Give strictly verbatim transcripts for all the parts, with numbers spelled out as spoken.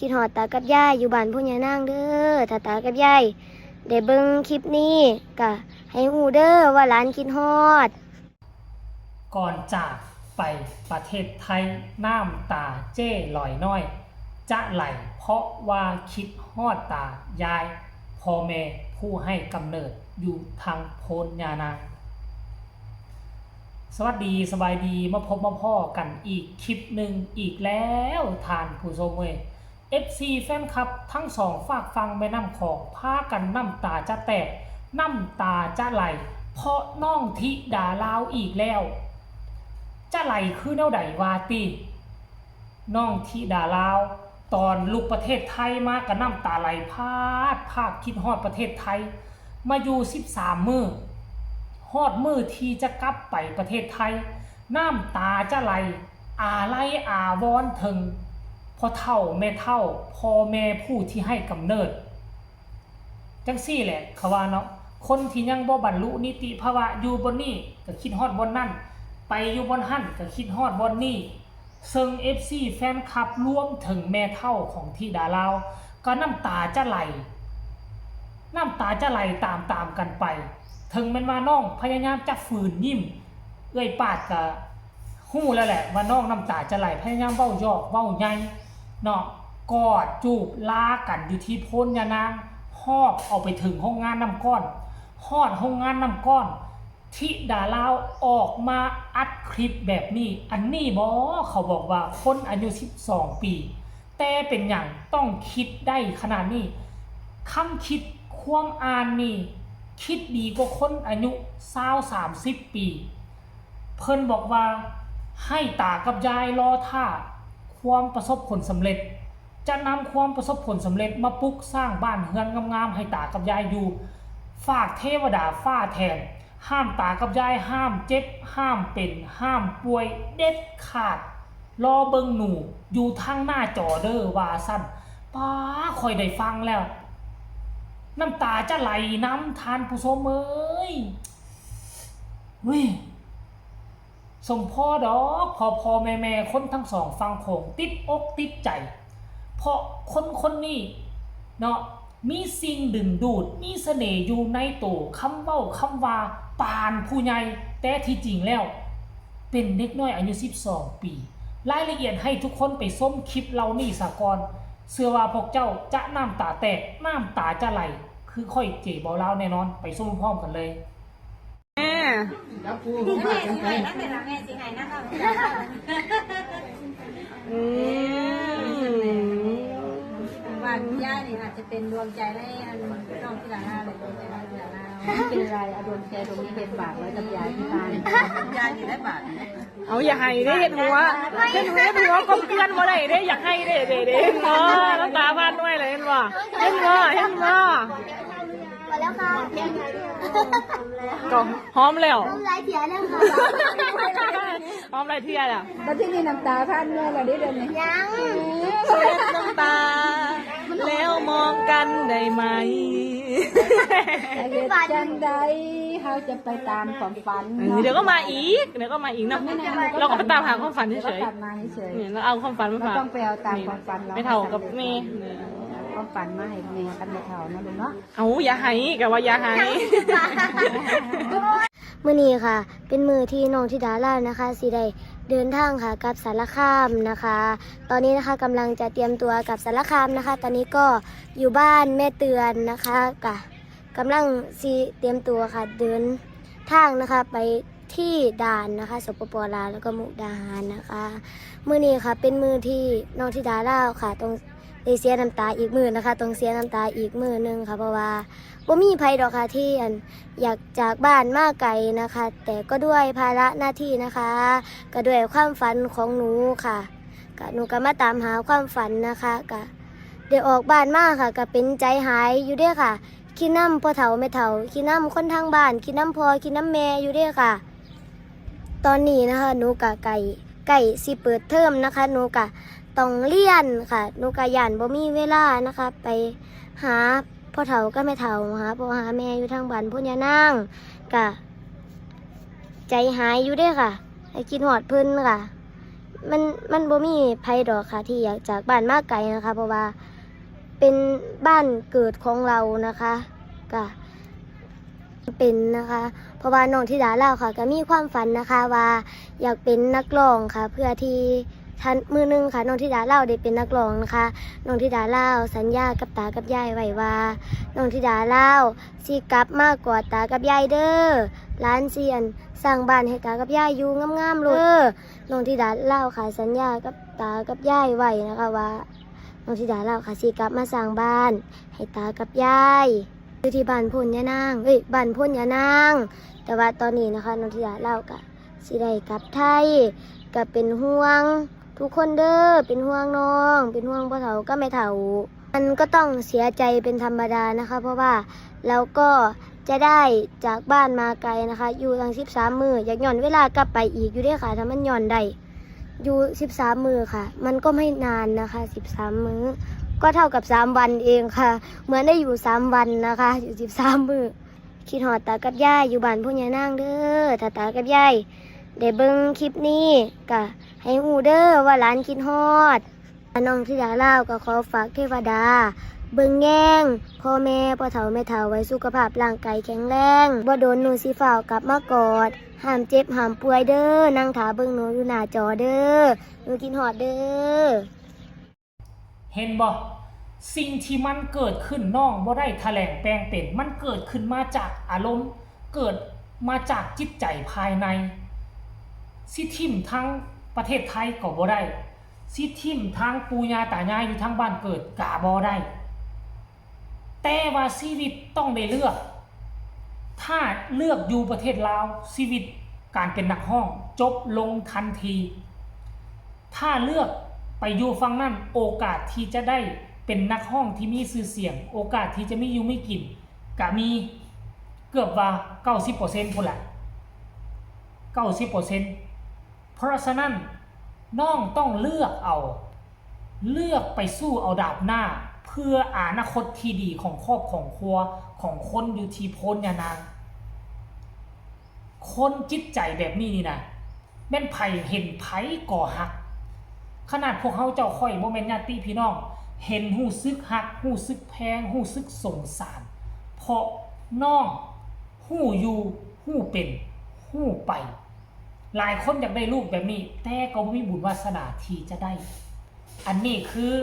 คิดฮอดตากับยายอยู่บ้านโพนยานางเด้อ ถ้าตากับยายได้เบิ่งคลิปนี้ ก็ให้ฮู้เด้อว่าหลานคิดฮอด ก่อนจากไปประเทศไทย น้ำตาเจ้หลอยน้อย จะไหลเพราะว่าคิดฮอดตายาย พ่อแม่ผู้ให้กำเนิดอยู่ทางโพนยานาง สวัสดีสบายดี มาพบมาพ้อกันอีกคลิปหนึ่งอีกแล้ว ท่านผู้ชมเอ้ย เอฟซี แฟนคลับทั้งสองฝากฝั่งแม่น้ำของ พากันน้ำตาจะแตก น้ำตาจะไหล เพราะน้องธิดาลาวอีกแล้ว จะไหลคือแนวใดวาติ น้องธิดาลาว ตอนลุกประเทศไทยมาก็น้ำตาไหลพาดพาดคิดฮอดประเทศไทย มาอยู่สิบสามมื้อ ฮอดมื้อที่จะกลับไปประเทศไทย น้ำตาจะไหล อาลัยอาวรณ์ถึงพ่อเฒ่าแม่เฒ่า พ่อแม่ผู้ที่ให้กำเนิด จังซี่แหละเขาว่าเนาะ คนที่ยังบ่บรรลุนิติภาวะอยู่บ่อนนี้ก็คิดฮอดบ่อนนั่น ไปอยู่บ่อนหั่นก็คิดฮอดบ่อนนี้ ซึ่ง เอฟซี แฟนคลับรวมถึงแม่เฒ่าของธิดาลาว ก็น้ำตาจะไหล น้ำตาจะไหลตามๆกันไป ถึงแม้นว่าน้องพยายามจะฝืนยิ้ม เอื้อยปาดก็ฮู้แล้วแหละว่าน้องน้ำตาจะไหล พยายามเว้าหยอกเว้าใหญ่เนาะ กอดจูบลากันอยู่ที่โพนยานาง ฮอบเอาไปถึงโฮงงานน้ำก้อน ฮอดโฮงงานน้ำก้อน ธิดาลาวออกมาอัดคลิปแบบนี้ อันนี้บ่ เขาบอกว่าคนอายุสิบสองปี แต่เป็นหยังต้องคิดได้ขนาดนี้ คำคิดความอ่านนี่ คิดดีกว่าคนอายุซาวสามสิบปี เพิ่นบอกว่าให้ตากับยายรอท่าความประสบผลสำเร็จ จะนำความประสบผลสำเร็จมาปลุกสร้างบ้านเฮือนงามๆให้ตากับยายอยู่ ฝากเทวดาฟ้าแทน ห้ามตากับยายห้ามเจ็บ ห้ามเป็น ห้ามป่วยเด็ดขาด รอเบิ่งหนูอยู่ทางหน้าจอเด้อ ว่าซั่น ป๊า ข่อยได้ฟังแล้ว น้ำตาจะไหลนำ ท่านผู้ชมเอ้ย เฮ้ย สมพอดอก พ่อพ่อแม่แม่คนทั้งสองฝั่งโขงติดอกติดใจ เพราะคนคนนี้เนาะ มีสิ่งดึงดูด มีเสน่ห์อยู่ในโต คำเว้าคำว่าปานผู้ใหญ่ แต่ที่จริงแล้ว เป็นเด็กน้อยอายุสิบสองปี รายละเอียดให้ทุกคนไปชมคลิปเหล่านี้ซะก่อน เชื่อว่าพวกเจ้าจะน้ำตาแตก น้ำตาจะไหล คือข่อยเจเบาลาวแน่นอน ไปชมพร้อมกันเลย แม่ แล้วกูก็มาจังไป นั่นเป็นหลังแม่สิไงนั่นก็ อืม ว่าย่านี่อาจจะเป็นดวงใจให้อันน้องที่หลังหน้าเลยดวงใจน้องที่หลังหน้า ไม่เป็นไรเอาดวงใจดวงนี้เป็นบาทไว้กับยายที่บ้าน ย่าอยู่ได้บาทเนี่ย เอาอย่าให้ได้เห็นหัวเห็นหัวเห็นหัวกลมเกลื่อนบ่ได้ได้อยากให้ได้เด้เด้เห็นบ่น้ำตาพันด้วยเลยเห็นบ่เห็นบ่เห็นบ่ พอแล้วค่ะ ก็หอมแล้ว น้ำลายเสียแล้วค่ะ หอมอะไรเทียล่ะ แล้วที่นี่น้ำตาพันด้วยเหรอเดี๋ยวนี้ ยัง เช็ดน้ำตา แล้วมองกันได้ไหม เหตุจังใดเขาจะไปตามความฝัน เออเดี๋ยวก็มาอีก เดี๋ยวก็มาอีกเนาะ เราก็ไปตามหาความฝันเฉยๆ กลับมาเฉย เนี่ยเราเอาความฝันมา เรา ฝาก ต้องไปเอาตามความฝันเรา แม่เฒ่ากับแม่ ความฝันมาให้แม่กับแม่เฒ่านะลูกเนาะ เอาอย่าให้กับว่าอย่าให้ มื้อนี้ค่ะ เป็นมื้อที่น้องธิดาลาวนะคะสิได้เดินทางค่ะกลับสารคามนะคะ ตอนนี้นะคะกำลังจะเตรียมตัวกลับสารคามนะคะ ตอนนี้ก็อยู่บ้านแม่เตือนนะคะกะกำลังสิเตรียมตัวค่ะเดินทางนะคะไปที่ด่านนะคะ สปป ลาว แล้วก็มุกดาหารนะคะ มื้อนี้ค่ะเป็นมื้อที่น้องธิดาลาวค่ะต้องได้เสียน้ำตาอีกมื้อนะคะ ต้องเสียน้ำตาอีกมื้อหนึ่งค่ะ เพราะว่าบ่มีไผดอกค่ะที่อันอยากจากบ้านมาไกลนะคะ แต่ก็ด้วยภาระหน้าที่นะคะ ก็ด้วยความฝันของหนูค่ะ ก็หนูก็มาตามหาความฝันนะคะ ก็ได้ออกบ้านมาค่ะ ก็เป็นใจหายอยู่เด้อค่ะ คิดนำพ่อเฒ่าแม่เฒ่า คิดนำคนทางบ้าน คิดนำพ่อ คิดนำแม่อยู่เด้อค่ะ ตอนนี้นะคะ หนูก็ใกล้ใกล้สิเปิดเทอมนะคะ หนูก็ต้องเรียนค่ะ หนูก็ย้านบ่มีเวลานะคะ ไปหาพ่อเฒ่ากับแม่เฒ่า หาพ่อหาแม่อยู่ทางบ้านโพนยานาง ก็ใจหายอยู่เด้อค่ะ ให้คิดฮอดเพิ่นค่ะ มัน มันบ่มีไผดอกค่ะที่อยากจากบ้านมาไกลนะคะ เพราะว่าเป็นบ้านเกิดของเรานะคะ ก็เป็นนะคะ เพราะว่าน้องธิดาลาวค่ะ ก็มีความฝันนะคะว่าอยากเป็นนักร้องค่ะ เพื่อที่ท่านมื้อหนึ่งค่ะ น้องธิดาลาวได้เป็นนักร้องนะคะ น้องธิดาลาวสัญญากับตากับยายไว้ว่า น้องธิดาลาวสิกลับมากอดตากับยายเด้อ หลานสิอันสร้างบ้านให้ตากับยายอยู่งามๆโลดเด้อ น้องธิดาลาวค่ะสัญญากับตากับยายไว้นะคะว่า น้องธิดาลาวค่ะสิกลับมาสร้างบ้านให้ตากับยาย อยู่ที่บ้านโพนยานาง เอ้ย บ้านโพนยานาง แต่ว่าตอนนี้นะคะ น้องธิดาลาวก็สิได้กลับไทย ก็เป็นห่วงทุกคนเด้อ เป็นห่วงน้อง เป็นห่วงพ่อเฒ่ากับแม่เฒ่า มันก็ต้องเสียใจเป็นธรรมดานะคะ เพราะว่าเราก็จะได้จากบ้านมาไกลนะคะ อยู่ตั้งสิบสามมื้อ อยากย้อนเวลากลับไปอีกอยู่เด้อค่ะ ถ้ามันย้อนได้ อยู่สิบสามมื้อค่ะ มันก็ไม่นานนะคะ สิบสามมื้อ ก็เท่ากับสามวันเองค่ะ เหมือนได้อยู่สามวันนะคะ อยู่สิบสามมื้อ คิดฮอดตากับยายอยู่บ้านโพนยานางเด้อ ถ้าตากับยายได้เบิ่งคลิปนี้ ก็ให้ฮู้เด้อว่าหลานคิดฮอด น้องธิดาลาวก็ขอฝากเทวดา เบิ่งแยงพ่อแม่ พ่อเฒ่าแม่เฒ่า ไว้สุขภาพร่างกายแข็งแรง บ่โดนหนูสิฟ้าวกลับมากอด ห้ามเจ็บห้ามป่วยเด้อ นั่งท่าเบิ่งหนูอยู่หน้าจอเด้อ หนูคิดฮอดเด้อ เห็นบ่ สิ่งที่มันเกิดขึ้นน้องบ่ได้แถลงแปลงเป็น มันเกิดขึ้นมาจากอารมณ์ เกิดมาจากจิตใจภายใน สิถิ่มทั้งประเทศไทยก็บ่ได้ สิถิ่มทั้งปู่ย่าตายายอยู่ทั้งบ้านเกิดกะบ่ได้ แต่ว่าชีวิตต้องได้เลือก ถ้าเลือกอยู่ประเทศลาว ชีวิตการเป็นนักฮ้องจบลงทันที ถ้าเลือกไปอยู่ฝั่งนั้น โอกาสที่จะได้เป็นนักฮ้องที่มีชื่อเสียง โอกาสที่จะมีอยู่มีกิน กะมีเกือบว่า เก้าสิบเปอร์เซ็นต์ พุ้นละ เก้าสิบเปอร์เซ็นต์ เพราะฉะนั้นน้องต้องเลือกเอา เลือกไปสู้เอาดาบหน้า เพื่ออนาคตที่ดีของครอบของครัวของคนอยู่ที่โพนยานาง คนจิตใจแบบนี้นี่นะ แม่นไผเห็นไผก็ฮัก ขนาดพวกเฮาเจ้าข้อยบ่แม่นญาติพี่น้อง เห็นฮู้สึกฮัก ฮู้สึกแพง ฮู้สึกสงสาร เพราะน้องฮู้อยู่ฮู้เป็นฮู้ไป หลายคนอยากได้ลูกแบบนี้ แต่ก็บ่มีบุญวาสนาที่จะได้ อันนี้คือ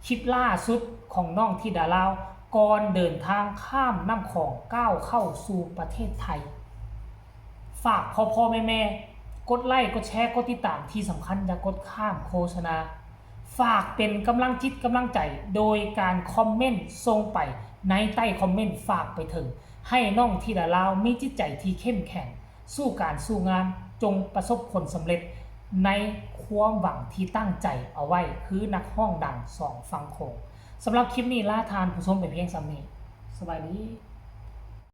คลิปล่าสุดของน้องธิดาลาว ก่อนเดินทางข้ามน้ำของก้าวเข้าสู่ประเทศไทย ฝากพ่อพ่อแม่แม่กดไลค์กดแชร์กดติดตาม ที่สำคัญอย่ากดข้ามโฆษณา ฝากเป็นกำลังจิตกำลังใจโดยการคอมเมนต์ส่งไปในใต้คอมเมนต์ ฝากไปถึง ให้น้องธิดาลาวมีจิตใจที่เข้มแข็ง สู้การสู้งาน จงประสบผลสำเร็จในความหวังที่ตั้งใจเอาไว้ คือนักฮ้องดังสองฝั่งโขง สำหรับคลิปนี้ลาท่านผู้ชมไปเพียงส่ำนี้ สบายดี